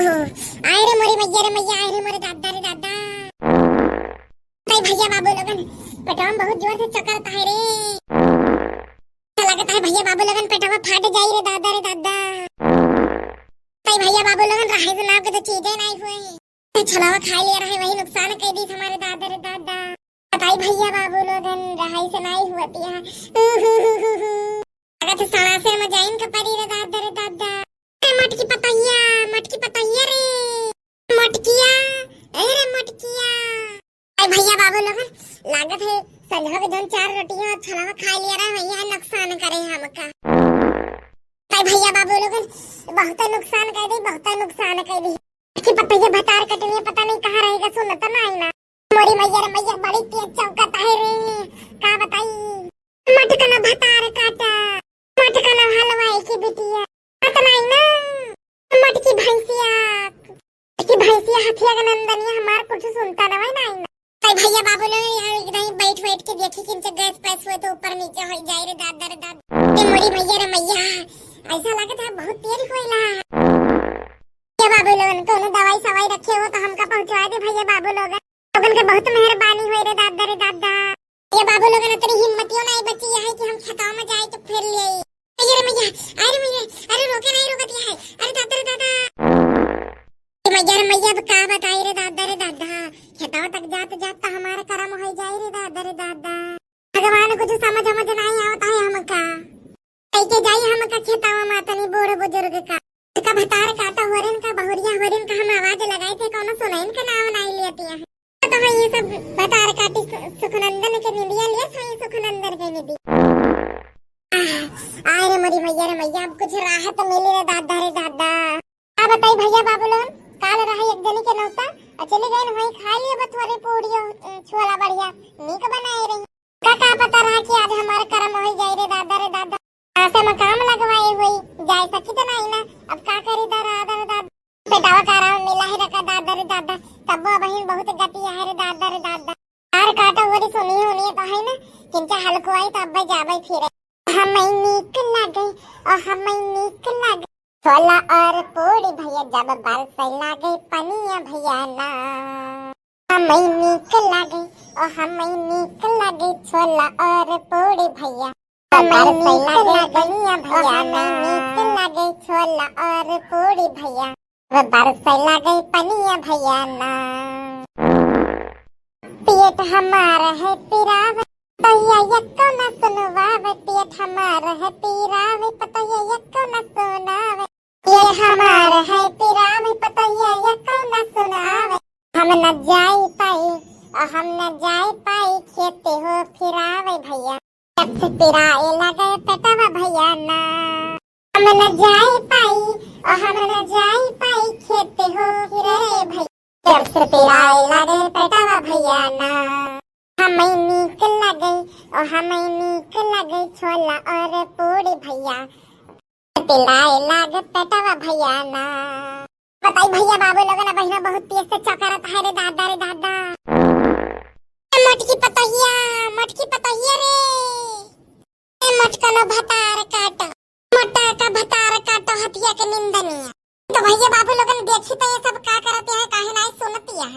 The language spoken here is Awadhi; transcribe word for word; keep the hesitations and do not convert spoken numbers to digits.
आय रे मोरी मैया रे मैया, आय रे मोरे दादा रे दादा। ताई भैया बाबू लोगन, पेटवा में बहुत जोर से चकरत है रे। लगत है भैया बाबू लोगन, पेटवा फाट जाई रे दादा रे दादा। ताई भैया बाबू लोगन, रहाई से नाव के तो चीजे नाई हुए। तो छोलावा खाई लिया रहे, वही नुकसान कई दी हमारे दादा रे दादा। ताई भैया बाबू लोगन, रहाई से नाई हुआ तिया। अगर तो सणासे में जाइन के परी रे दादा रे दादा। ए मटकी पतहिया, मटकी पतहिया रे। मटकिया, ए रे मटकिया। ए भैया बाबू लोगन, लागत है संझवा के जौन चार रोटियां और छोलावा खा लिया रहे, वही है नुकसान करे हमका। ए भैया बाबू लोगन, बहुत नुकसान कर दी, बहुत नुकसान कर दी। मटकी पतहिया भतार कटनिया पता नहीं कहाँ रहेगा, सुनत ना आई ना। मोरी मैया रे मैया, बड़ी तेज चौकत है रे, का बताई। मटकन भतार काटा, मटकन हलवाई की बिटिया। पता नहीं ना, मटकी भैंसिया, मटकी भैंसिया हथिया के नंदनिया हमार कुछ सुनता ना, वही नहीं ना। ताई भैया बाबू लोग यहाँ एक दाई बैठ बैठ के देखी किंचे गैस पैस हुए तो ऊपर नीचे हो जाए रे दादा रे दादा। ए मोरी मैया रे मैया, ऐसा लगत है बहुत तेज कोयला। ये बाबू लोगन कोनो दवाई सवाई रखे हो तो हमका पहुँचवा दे भैया बाबू लोगन। लोगन के बहुत मेहरबानी होई रे दादा रे दादा। ये बाबू लोगन इतनी हिम्मतियों नहीं बची है कि हम खेतवा में जाए तो फिर ले आई। अरे रे मैया, अरे मैया, अरे रोके नहीं रोकत है, अरे दादा रे दादा। ये मैया रे मैया, अब का बताई रे दादा रे दादा, खेतवा तक जात जात तो हमारा करम हो जाए रे दादा रे दादा। भगवान कुछ समझ समझ नहीं आवता है हमका। कैसे जाई हमका खेतवा में तनी बूढ़ बुजुर्ग का। का भतार काटा होरन का बहुरिया होरन का हम आवाज लगाए थे, कौनो सुनैन का नाव नहीं लेती है। तो हम ये सब भतार काटी सु-, सुखनंदन के निंदिया लिए सोई सुखनंदन के निंदी। आह, आय रे मोरी मैया रे मैया, अब कुछ राहत मिली रे दादा रे दादा। का बताई भैया बाबू लोगन, काल रहे एक जनी के नौता, और चली गई वहीं खा लिए बथुअरे पूड़ियो, अ, छोला बढ़िया, नीक बनाए रही। का, का पता रहा कि आज हमार करम होई जाई रे दादा रे दादा। आसे में काम लगवाए हुई, जाए सकी तो नहीं ना, अब का करी दादा रे दादा। पेटावा का आराम मिला है रखा दादा रे दादा, तब्बो बहिन बहुत गति है रे दादा रे दादा। आर काटो होरी सुनी होनी तो है ना, किंचा हल्को आई तो अब जाबे फिरे। हमें नीक लागे, ओ हमें नीक लागे। छोला और पूड़ी भैया जब बरसे लागे पनिया भैया ना। हमें नीक लागे, ओ हमें नीक लागे छोला और पूड़ी भैया। हमें नीक लागे पनिया भैया ना। हमें नीक लागे छोला और पूड़ी भैया। बरसे लागे पनिया भैया ना। पेट हमार है पिरावे, पतोहिया यक्को न सुनवावे। पेट हमार है पिरावे, पतोहिया यक्को न सुनावे। पेट हमार है पिरावे, पतोहिया यक्को न सुनावे। हम न जाई पाई, ओ हम न जाई पाई, खेते हो फिरावे भैया। जब से पिराए लगे पेटवा भैया ना। हम न जाई पाई, ओ हम न जाई पाई, खेते हो फिरे भैया। जब से पिराए लगे पेटवा भैया ना। हमें नीक लगे, ओ हमें नीक लगे छोला और पूड़ी भैया। पिराए लाग पेटवा भैया ना। बताई भैया बाबू लोगन, बहिना बहुत तेज से चकरत है रे दादा रे दादा। ए मटकी पतहिया, मटकी पतहिया रे। ए मटकनो भतार काट, मोटा का भतार काट हथिया के निंदनिया। तो भैया बाबू लोगन देखी तो ये सब का करत है, काहे नाई सुनत है।